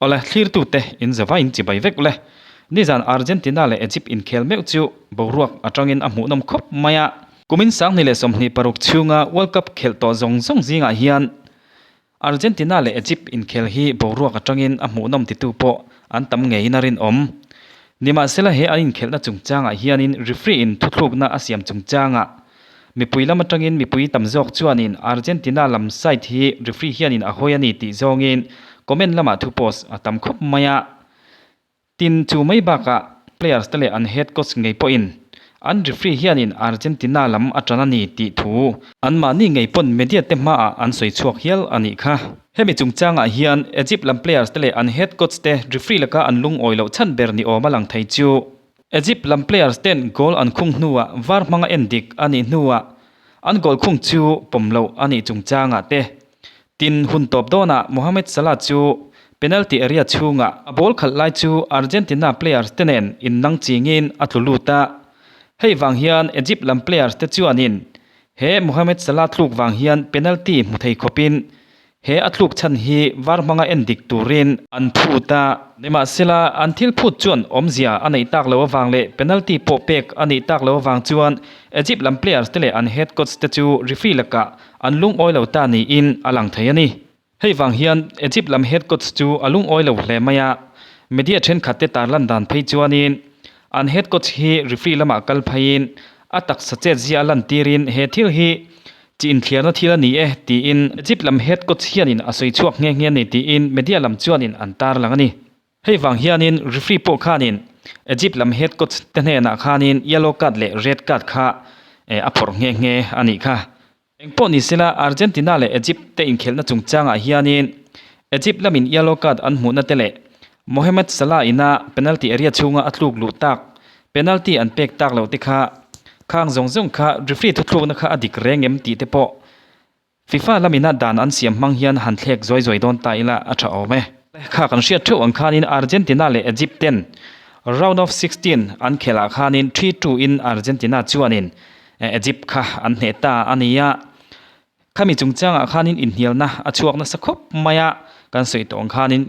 Awle, thlirtute in zava in chibai vek ule. Nizan Argentina leh Egypt inkhel meuh chu boruak atangin a hmuhnawm khawp mai a. Kumin 2026 chhunga World Cup khelh tawh zawng zawng zingah hian Argentina leh Egypt inkhel hi boruak atangin a hmuhnawm titu pawh an tam ngeiin a rinawm. Nimahsela he an inkhelhna chungchangah hianin referee in thuthlukna a siam chungchangah mipui lam atangin mipui tam zawk chuanin Argentina lam side hi referee hianin a hawi a ni tih zawngin comment lamah thu post a tam khawp mai a. Tin, chu mai bakah players te leh an head coach ngei pawhin an referee hianin Argentina lam a tan a ni tih thu anmahni ngei pawn media te hmaah an sawi chhuak hial a nih kha. Hemi chungchangah hian Egypt lam players te leh an head coach te referee laka an lungawi loh chhan ber ni awm a lang thei chu. Egypt lam players ten goal an khung hnuah var hmanga en dik a nih hnuah an goal khung chu pawm loh a nih chungchangah te. Tin, hun tawp dawnah Mohamed Salah chu penalty area chhungah a ball khalh lai chu Argentina players te nen innang chingin a tlu lut a. Hei vang hian Egypt lam players te chuanin he Mohamed Salah tluk vang hian penalty hmu thei khawpin He a tluk chhan hi var hmanga en dik turin an phut a. Nimahsela, an thil phut chuan awmzia a neih tak lo avang leh penalty pawh pek a nih tak lo avang chuan Egypt lam players te leh an head coach te chu referee lakah an lungawi lo ta niin a lang thei a ni. Hei vang hian Egypt lam head coach chu a lungawi lo hle mai a, media thenkhat te tarlan dan phei chuanin an head coach hi referee lamah kal pheiin a taksa chetzia a lantirin he thil hi Chi inthliarna thil a ni e, tiin Egypt lam head coach hianin a sawi chhuak nghe nghe a ni tiin media lam chuanin an tarlang a ni. Hei vang hianin referee pawh khanin Egypt lam head coach te hnenah khanin yellow card leh red card kha a phawrh nghe nghe a nih kha. Engpawh ni sela Argentina leh Egypt te inkhelhna chungchangah hianin Egypt lamin yellow card an hmuhna te leh Mohamed Salah ina penalty area chhunga a tluk luh tak Penalty an pek tak loh te kha khang zawng zawng kha referee thuthlukna kha a dik reng em tih te pawh FIFA lamina dan an siam hmang hian han thlek zawi zawi dawn ta ila a tha awm e. Kha kan hriat theuh ang khanin Argentina leh Egypt ten round of 16 an khelh ah khanin 3-2 in Argentina chuanin Egypt kha an hneh ta a ni a. Khami chungchangah khanin inhnialna a chhuak nasa khawp mai a, kan sawi tawh ang khanin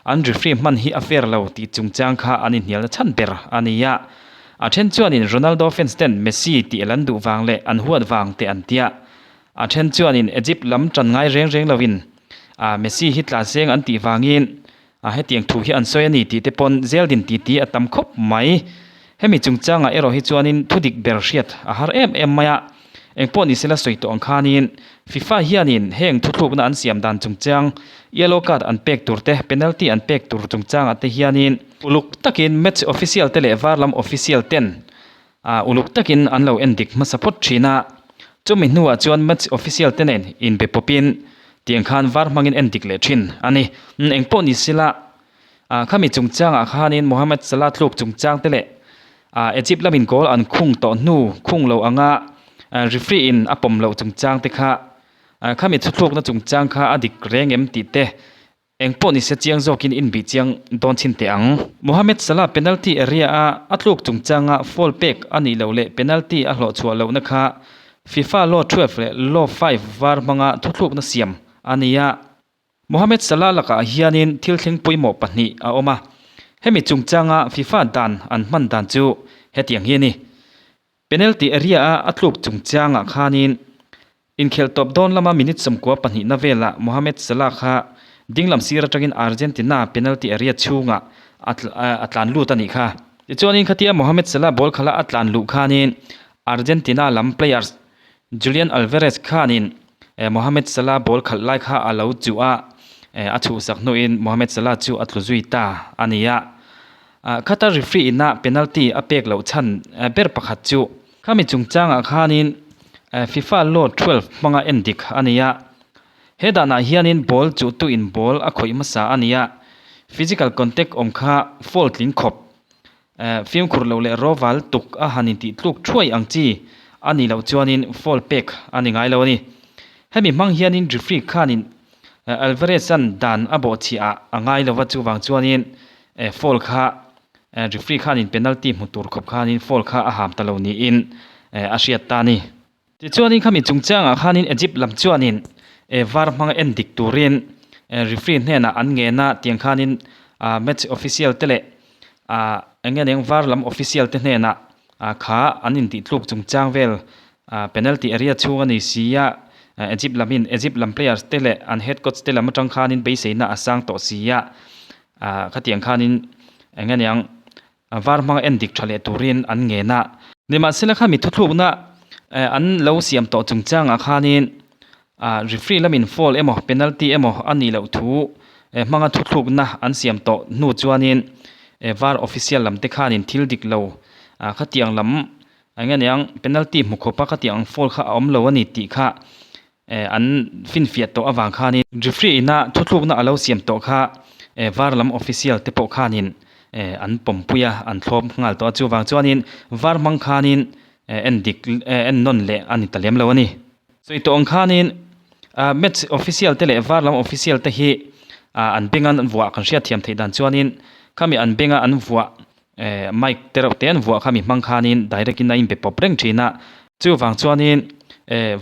an referee hman hi a fair lo tih chungchang kha an inhnialna chhan ber a ni a. A then chuanin Ronaldo fans ten Messi tih an duh vang leh an huat vang teh an tia. A then chuanin Egypt lam tan ngai reng reng lovin Messi hi tla seng an tih vangin hetiang thu hi an sawi a ni tih te pawn zeldin titi a tam khawp mai. Hemi chungchangah erawh hi chuanin thudik ber hriat a har em em mai a. Engpawh ni sela sawi tawh ang khanin FIFA hianin heng thuthlukna an siam dan chungchang, yellow card an pek tur te, penalty an pek tur chungchangah te hianin uluk takin match official te leh var lam official ten uluk takin an lo en dik hmasa phawt thin a. Chumi hnuah chuan match official te nen inbe pawpin tiang khan var hmangin en dik leh thin a ni. Engpawh ni sela khami chungchangah khanin Mohamed Salah tluk chungchang te leh Egypt lamin goal an khung tawh hnu khung lo anga referee in a pawm loh chungchang te kha khami thuthlukna chungchang kha a dik reng em tih te engpawh ni se chiang zawkin inbih chiang dawn chhin teh ang. Mohamed Salah penalty area a a tluk chungchanga foul pek a nih loh leh penalty a hlawh chhuah lohna kha FIFA Law 12 leh Law 5 var hmanga thuthlukna siam a ni a. Mohamed Salah lakah hianin thil thleng pawimawh pahnih a awm a, hemi chungchanga FIFA dan an hman dan chu hetiang hi a ni. Penalty area-a a tluk chungchangah khanin inkhelh tawp dawn lama minute 92 na velah Mohamed Salah kha dinglam sir atangin Argentina penalty area chhungah a tlan lut a nih kha. Tichuanin khatia Mohamed Salah ball khala a tlan luh khanin Argentina lam players Julian Alvarez khanin Mohamed Salah ball khalh lai kha a lo chuh a, a chhuhsak hnuin Mohamed Salah chu a tlu zui ta a ni a. Khata referee ina penalty a pek loh chhan ber pakhat chu khami chungchangah khanin FIFA Law 12 hmanga en dik a ni a. He danah hianin ball chuhtuin ball a khawih hmasa a ni a, physical contact awm kha foul tling khawp Fimkhur loh leh rawval tuk a han intih tluk thuai ang chi a nih loh chuanin foul pek a ni ngai lo a ni. Hemi hmang hianin referee khanin Alvarez-a'n dan a bawhchhiah ah a ngai lova chuvang chuanin foul kha referee khanin penalty hmu tur khawp khanin foul kha a ham ta lo niin a hriat ta a ni. Tichuanin khami chungchangah khanin Egypt lam chuanin var hmanga en dik turin Referee hnenah an ngen a, tiang khanin match official te leh eng nge eng var lam official te hnenah kha an intih tluk chungchang vel penalty area chhung a ni si a, Egypt lamin Egypt lam players te leh an head coach te lam atang khanin beiseina a sang tawh si a, khatiang khanin eng nge niang var hmanga en dik tha leh turin an ngen a. Nimahsela kha mi thuthlukna an lo siam tawh chungchangah khanin referee lamin foul emaw penalty emaw a nih loh thu hmanga thuthlukna an siam tawh hnu chuanin var official lam te khanin thil dik lo khatiang lam eng nge niang penalty hmu khawpa khatiang ang foul kha a awm lo a ni tih kha an finfiah tawh avang khanin referee ina thuthlukna a lo siam tawh kha var lam official te pawh khanin an pawmpui a an thlawp nghal tawh a chuvang chuanin var hmang khanin en dik en nawn leh a ni ta lem lo a ni. Sawi tawh ang khanin match official te leh var lam official te hi an benga an vuah kan hriat thiam theih dan chuanin khami an benga an vuah mic te reuh te an vuah khami hmang khanin direct in a inbe pawp reng thin a. Chuvang chuanin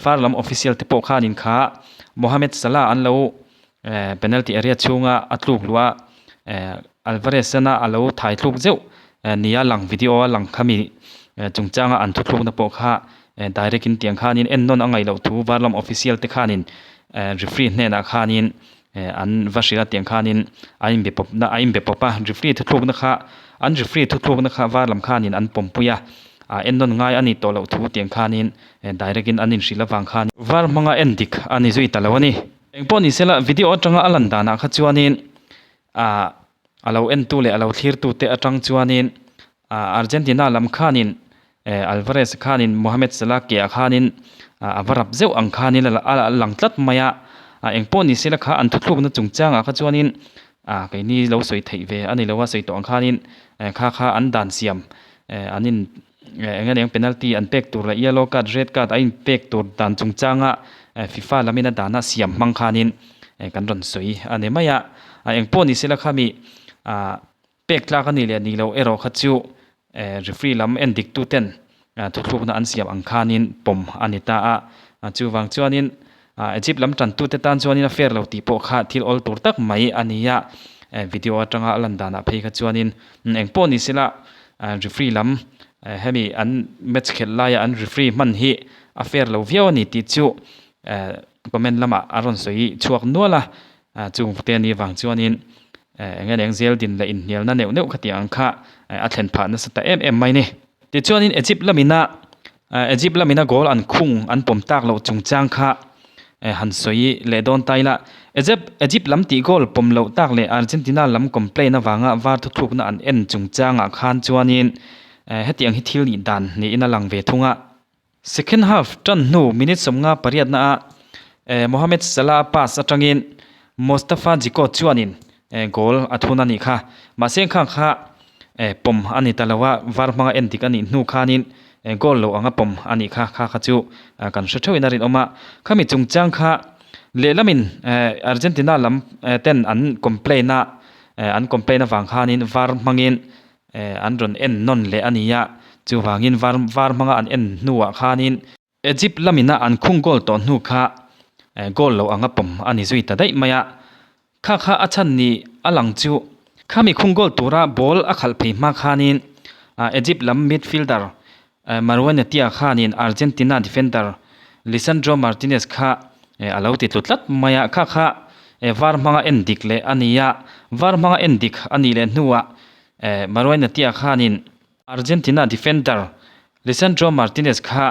var lam official te pawh khanin kha Mohamed Salah an lo penalty area chhunga a tluk luh a Alvarez ana a lo thai thluk zeuh nia lang video a lang khami chungchanga an thuthlukna pawh kha direct in tiang khanin en nawn a ngaih loh thu var lam official te khanin referee hnenah khanin an va hrilh a tiang khanin a inbe pawp na a inbe pawp a referee thuthlukna kha an referee thuthlukna kha var lam khanin an pawmpui a en nawn ngai a nih tawh loh thu tiang khanin direct in an inhrilh avang khan var hmanga en dik a ni zui ta lo a ni. Engpawh ni sela video atanga a lan danah kha chuanin ah a lo entu leh a lo thlirtu te atang chuanin ah Argentina lam khanin eh Alvarez khanin Mohamed Salah ke ah khanin ah a va rap zeuh ang khanin a lang tlat mai a, ah engpawh ni sela kha an thuthlukna chungchangah kha chuanin ah keini lo sawi theih ve a ni lo a sawi tawh ang khanin eh kha kha an dan siam eh an in Eng eng penalty an pek tur leh yellow card red card a inpek tur dan chungchanga FIFA lamin a dana siam hmang khanin kan rawn sawi a ni mai a. Eng pawh ni sela khami pek tlak a nih leh nih loh erawh kha chu referee lam en dik tu ten thuthlukna an siam ang khanin pawm a ni ta a. Chuvang chuanin Egypt lam tantute tan chuanin a fair lo tih pawh kha thil awl tur tak mai a ni a, video atanga a lan danah phei kha chuanin eng pawh ni sela referee lam hemi an match khelh laia an referee hman hi a fair lo viau a ni tih chu comment lamah a rawn sawi chhuak nual a, chung te a nih avang chuanin eng eng zel din leh inhnialna neuh neuh khatiang ang kha a thlen phah nasa ta em em mai ni. Tichuanin Egypt lamina Egypt lamina goal an khung an pawm tak loh chungchang kha han sawi leh dawn ta ila. Egypt Egypt lam tih goal pawm loh tak leh Argentina lam complain avanga var thuthlukna an en chungchangah khan chuanin hetiang hi thil nih dan niin a lang ve thung a. Second half tan hnu minute 50 pariatna ah Mohamed Salah pass atangin Mostafa Zico chuanin goal a thun a nih kha. Mahse khang kha pawm a ni ta lo a, var hmanga en dik a nih hnu khanin goal lo anga pawm a nih kha, kha kha chu kan hre theuhin a rinawm a. Khami chungchang kha lehlamin Argentina lam ten an complain a, an complain avang khanin var hmangin an rawn en nawn leh a ni a, chuvangin var var hmanga an en hnuah khanin Egypt lamina an khung goal tawh hnu kha goal lo anga pawm a ni zui ta daih mai a, kha kha a chhan ni a lang chu khami khung goal tura ball a khalh phei hma khanin Egypt lam midfielder Marouane Attia khanin Argentina defender Lisandro Martinez kha a lo ti tlu tlat mai a, kha kha var hmanga en dik leh a ni a, var hmanga en dik a nih leh hnuah Marouane Attia khanin Argentina defender Lisandro Martinez kha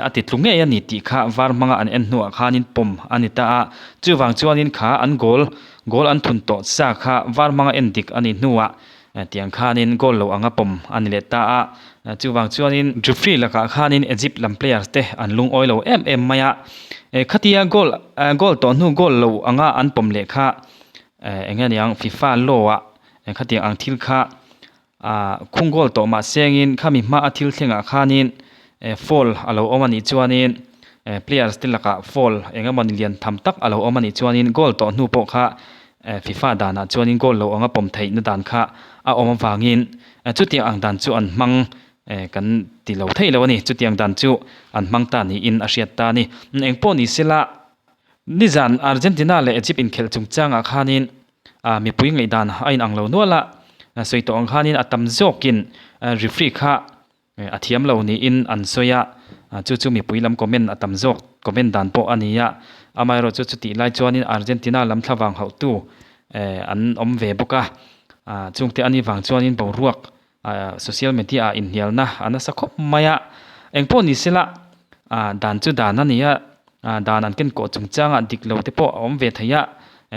a ti tlu ngei a ni tih kha var hmanga an en hnuah khanin pawm a ni ta a, chuvang chuanin kha an goal goal an thun tawh sa kha var hmanga en dik a nih hnuah tiang khanin goal lo anga pawm a ni leh ta a, chuvang chuanin referee lakah khanin Egypt lam players te an lungawi lo em em mai a, khatia goal goal tawh hnu goal lo anga an pawm leh kha eng nge niang FIFA law ah khatiang ang thil kha Ah khung goal tawh mah sengin khami hma a thil thlengah khanin eh foul a lo awm a nih chuanin eh players te lakah foul eng emaw ni lian tham tak a lo awm a nih chuanin goal tawh hnu pawh kha eh FIFA danah chuanin goal lo anga pawm theihna dan kha a awm avangin eh chutiang ang dan chu an hmang eh kan ti lo thei lo a ni. Chutiang dan chu an hmang ta niin a hriat ta a ni. Engpawh ni sela. Nizan Argentina leh Egypt inkhelh chungchangah khanin mipui ngaihdan a inang lo nual a, sawi tawh ang khanin a tam zawkin referee kha a thiam lo niin an sawi a, chu chu mipui lam comment a tam zawk comment dan pawh a ni a, amaherawh chu chutih lai chuanin Argentina lam thlavang hauhtu an awm ve bawk a, chungte a nih vang chuanin boruak Social media ah inhnialna a nasa khawp mai a, engpawh ni sela dan chu dan a ni a, dan an kenkawh chungchangah dik lo te pawh a awm ve thei a,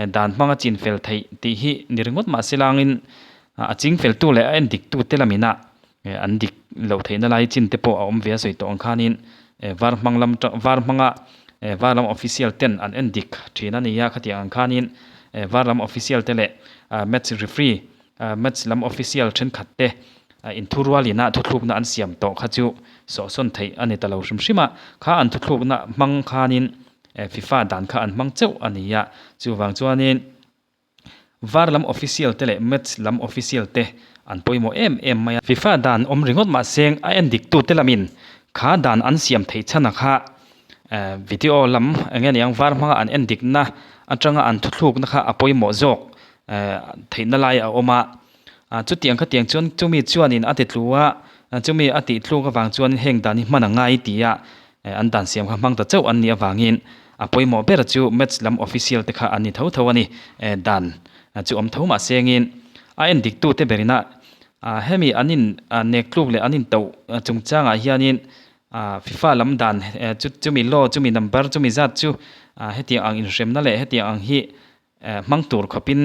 dan hmanga chin fel theih tih hi ni ringawt mah selangin a ching feltu leh a en diktu te lamina an dik loh theihna lai chin te pawh a awm ve a sawi tawh ang khanin var hmang lam var hmanga var lam official ten an en dik thin a ni a, khatiang ang khanin var lam official te leh match referee Match lam official thenkhat te inthurualina thuthlukna an siam tawh kha chu sawhsawn theih a ni ta lo hrim hrim a, kha an thuthlukna hmang khanin FIFA dan kha an hmang chauh a ni a, chuvang chuanin var lam official te leh match lam official te an pawimawh em em mai a. FIFA dan awm ringawt mahse a en diktute lamin kha dan an siam theih chhan a kha video lam eng nge niang var hmanga an en dikna atanga an thuthlukna kha a pawimawh zawk theihna lai a awm a, chutiang khatiang chuan chumi chuanin a ti tlu a, chumi a tih tluk avang chuan heng dan hi hman a ngai ti a, an dan siam kha hmang ta chauh an nih avangin a pawimawh ber chu match lam official te kha an ni tho tho a ni, dan chu awm tho mah sengin a en dik tute berin a hemi an in nek tluk leh an in toh chungchangah hianin FIFA lam dan chu chumi law chumi number chumi zat chu hetiang ang inhremna leh hetiang ang hi Hmang tur khawpin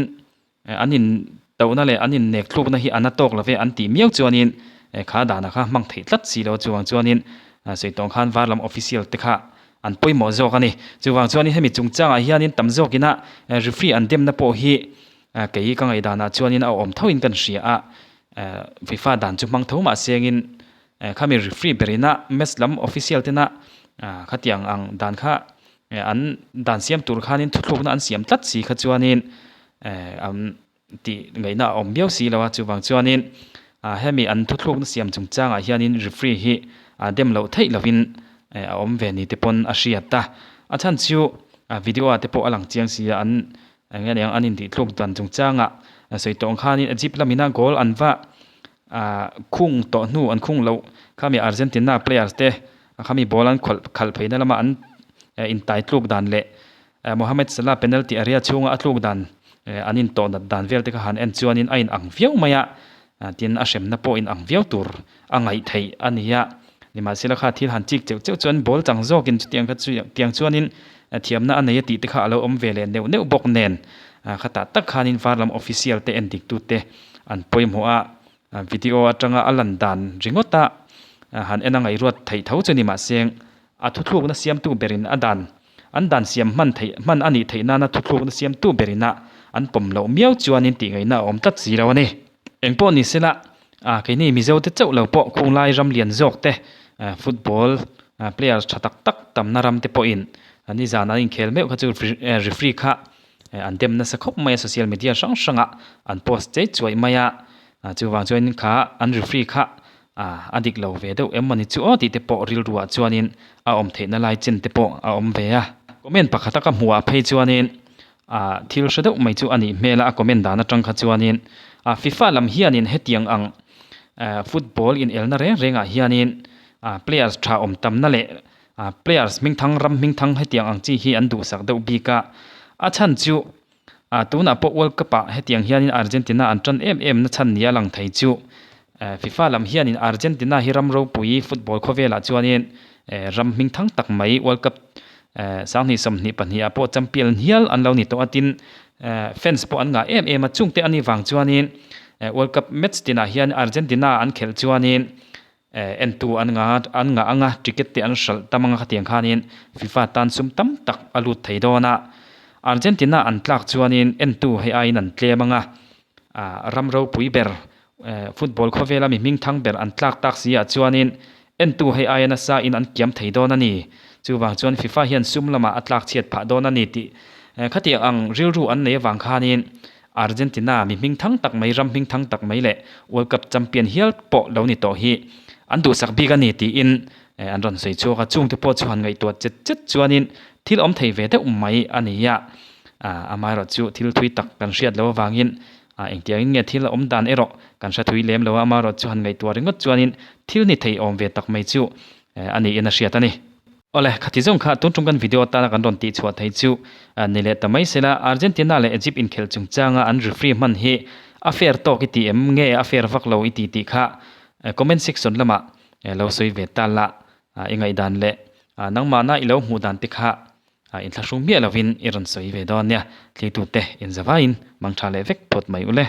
an in tohna leh an in nek thlukna hi a na tawk lo ve an tih miau chuanin kha dana kha hmang theih tlat si lo chuvang chuanin sawi tawng khan var lam official te kha an pawimawh zawk a ni. Chuvang chuanin hemi chungchangah hianin tam zawkina referee an demna pawh hi kei ka ngaihdanah chuanin a awm thoin kan hria a, FIFA dan chu hmang tho mah sengin khami referee berina match lam official tena khatiang ang dan kha An dan siam tur khanin thuthlukna an siam tlat si kha chuanin an tih ngaihna a awm viau si lo a, chuvang chuanin hemi an thuthlukna siam chungchangah hianin referee hi dem loh theih lovin a awm ve ni te pawn a hriat a. A chhan chu video ah te pawh a lang chiang si a, an eng nge niang an intihtluk dan chungchangah sawi tawh ang khanin Egypt lamina goal an va khung tawh hnu an khung loh khami Argentina players te A khami ball an khawlh khalh pheina lama an intai tluk dan leh Mohamed Salah penalty area chhunga a tluk dan an intawh nat dan vel te kha han en chuanin a inang viau mai a, tin a hremna pawh inang viau tur a ngaih theih a ni a. Nimahsela kha thil han chik cheuh cheuh chuan ball chang zawkin chutiang kha chu tiang chuanin thiamna a nei a tih te kha a lo awm ve leh neuh neuh bawk nen khatah tak khanin var lam official te en diktute an pawimawh a. Video atanga a lan dan ringawt a han en a ngaihruat theih tho chu ni mahse a thuthlukna siamtu berin a dan an dan siam hman theih hman a nih theih nana thuthlukna siamtu berin a an pawm loh miau chuanin tih ngaihna a awm tlat si lo a ni. Engpawh ni sela keini Mizo te chauh lo pawh khunglai ram lian zawk te football players tha tak tak tamna ram te pawhin nizan an inkhel meuh kha chu referee kha An dem nasa khawp mai a, social media hrang hrangah an post chei chuaih mai a, chuvang chuanin kha an referee kha a dik lo ve deuh em mawni chu aw tih te pawh rilruah chuanin a awm theihna lai chen te pawh a awm ve a. Comment pakhat a ka hmuhah phei chuanin thil hre deuh mai chu a nih hmel a, a comment dan atang kha chuanin FIFA lam hianin hetiang ang football inelna reng rengah hianin players tha awm tamna leh Players hmingthang ram hmingthang hetiang ang chi hi an duhsak deuh bik a, a chhan chu tunah pawh World Cup ah hetiang hianin Argentina an tan em em na chhan nia lang thei chu FIFA lam hianin Argentina hi ram ropui football khawvelah chuanin ram hmingthang tak mai World Cup 2022 ah pawh champion hial an lo ni tawh a tin fans pawh an ngah em em a chungte a nih vang chuanin World Cup match tinah hian Argentina an khelh chuanin Entu an nga an ngah anga ticket te an hralh tam anga khatiang khanin FIFA tan sum tam tak a lut thei dawn a. Argentina an tlak chuanin entu hei aiin an tlem anga ram ropui ber football khawvela mi hmingthang ber an tlak tak si ah chuanin entu hei aia nasa in an kiam thei dawn a ni. Chuvang chuan FIFA hian sum lamah a tlak chhiat phah dawn a ni tih khatiang ang rilru an nei avang khanin Argentina mi hmingthang tak mai, ram hmingthang tak mai leh World Cup champion hial pawh lo ni tawh hi an duhsak bik a ni tiin. An rawn sawi chhuak a, chungte pawh chu han ngaihtuah chet chet chuanin thil awm thei ve deuh mai a ni a. Amaherawh chu thil thui tak kan hriat loh avangin engtiangin nge thil a awm dan erawh kan hre thui lem lo a, amaherawh chu han ngaihtuah ringawt chuanin thil ni thei awm ve tak mai chu a niin a hriat a ni. Awle, khati zawng kha tun tum kan video atana kan rawn tihchhuah thei chu ni leh ta mai sela, Argentina leh Egypt inkhelh chungchanga an referee hman hi a fair tawk i ti em nge a fair vak lo i ti tih kha comment section lamah lo sawi ve ta la, i ngaihdan leh nangmahna i lo hmuh dan te kha inthlahrung miah lovin i rawn sawi ve dawn nia, thlitute inzavaiin mangtha leh vek phawt mai ule.